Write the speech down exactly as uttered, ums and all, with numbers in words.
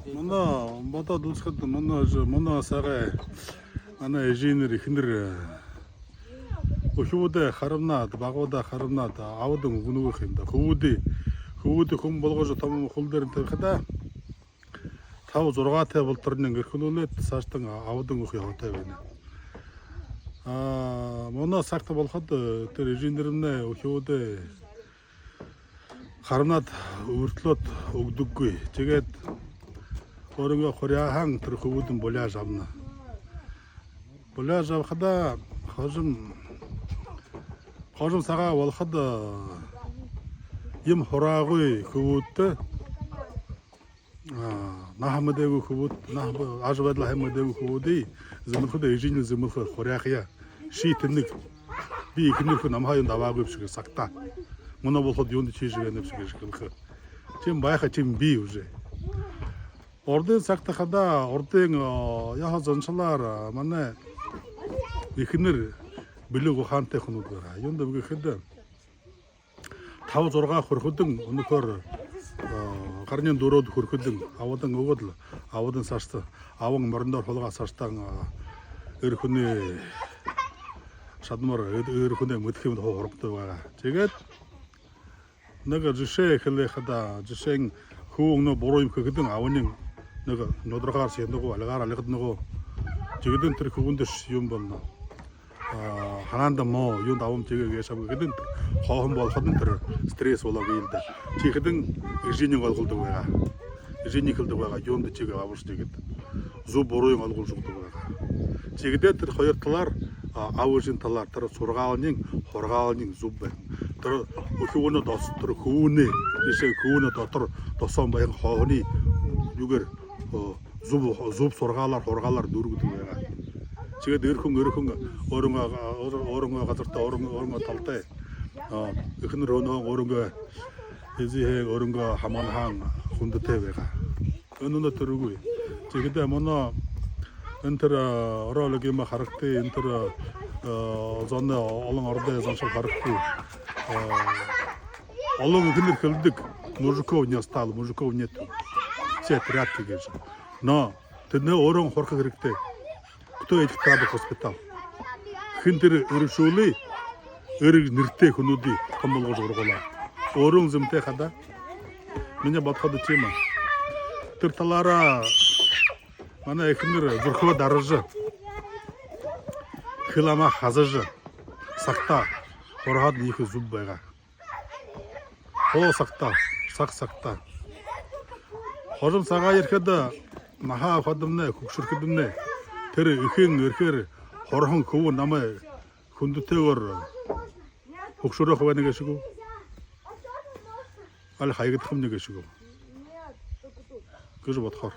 Мүнөө бодоод үзэхэдэ, мүнөө жэ-, мүнөө сагай манай эжынэр, эхэнэр, э, үхибүүдээ харамнаад, багуудаа харамнаад, абадан үгэнэ үгы юм даа. Хүбүүдые, хүбүүдые хүн болгожо, томо хүл дээрэнь табихадаа, таба-зургаатай болоторнь эрхэлүүлээд, саашань абадан үгэхэ ёһотой байна. А, мүнөө сагта болоходо, э, тэрэ эжынэрнай үхибүүдээ харамнаад, үбэртэлөөд үгэдэггүй. Тиигээд өөрынгөө хуряаһаан тэрэ хүбүүдынь буляажа абана. Буляажа абахадаа хожом, хожом сагаа болоходо, э, юумэ һураагүй хүбүүдтэ, а, наһа мэдээгүй хүбүүд, наһа б-, ажабайдал һайн мэдээгүй хүбүүдые зэмэлхэдэ, эжынь зэмэлхэ, хуряахаяа. Ши тэнэг. Би эхэнэрхи, намһаа юундэ абаагүйбши гэжэ сагтаа. Мүнөө болоходо юундэ ши шэгээ гээбши гэжэ хэлэхэ. Тиимэ байха, тиимэ бии уже. Урдын сагта хадаа, урдын, э, ёһо заншалаар, э, манай эхэнэр бэлиг ухаантай хүнүүд байгаа. Юундэб гэхэдэ, таба-зургаа хүрэхэдэнь, үнэхөөр, э, гараниинь дүрөөдэ хүрэхэдэнь абадан үгөөд лэ, абадан саашань, абан мориндоо хулгай саашань, э, эрэ хүнэй шадамар, э-, эрэ хүнэй мэдэхэ юумэ хуу һургадаг байгаа. Тиигээд нэгэ жэшээ хэлэхэдэ, жэшээнь, хүбүүн мүнөө буруу юумэ хэхэдэнь, абань нэгэ нюдаргаар сиһэдэг гү, альгаар алигадаг гү. Тиихэдэнь тэрэ хүбүүндэшье юумэ болоно. А, һанаандань муу, юундэ абамни тиигээ гээшэб гэхэдэнь, хооһон болоходонь тэрэ стресс болоо гээл даа. Тиихэдэнь эжынь олголдог байгаа. Эжынь хэлэдэг байгаа, юундэ тиигээ абабши гээд. Зүб буруу ойлгуулжа үгэдэг байгаа. Тиихэдээ тэрэ хоёр талаар, а, аба эжын талаар, тэрэ сургаалынь, һургаалынь зүб байна. Тэрэ үхибүүнэй дос-, тэрэ хүбүүнэй, жэшээ, хүбүүнэй дотор досоонь байһан хооһониинь юугээр, о, зүб, зүб сургаалаар, һургаалаар дүүргэдэг байгаа. Тиигээд эрэ хүн, эрэ хүн өөрынгөө, өөрынгөө газарта, өөрынгөө, өөрынгөө талатай. А, эхэнэр һөөнһөө өөрынгөө эзэһээ, өөрынгөө һамганһаа хүндэтэй байгаа. Энэ үнөө тэрэ үгы. Тиихэдээ мүнөө энэ тэрэ, а, ролик юумэ харагты, энэ тэрэ, а, зоной, олон ородой заншал харагты. А, олон эхэнэр хэлэдэг: мужиков не стало, мужиков нету. Все тряпки гэжэ. Но тэдэнээ өөрөө һураха хэрэгтэй. Кто этих тряпок воспитал? Хэн тэрэ эршүүлээ, эрэ нэрэтэй хүнүүдые томо болгожо һургуулаа? Өөрөө зэмэтэй хадаа. Минии бодоходо тиимэ. Тэрэ талаараа манай эхэнэр зүрхөө даража, хэл амаа хазажа, сагтаа һургаад ехэ зүб байгаа. Хуу сагтаа, саг сагтаа. Хожом сагаа ерэхэдэ, наһа абахадамнай, хүгшэрхэдэмнай, тэрэ эхын эрхээр һураһан хүбүүн намайе хүндэтэйгөөр хүгшэрөөхэ байна гээшэ гү? Али хаягдахамни гээшэ гү гэжэ бодохоор.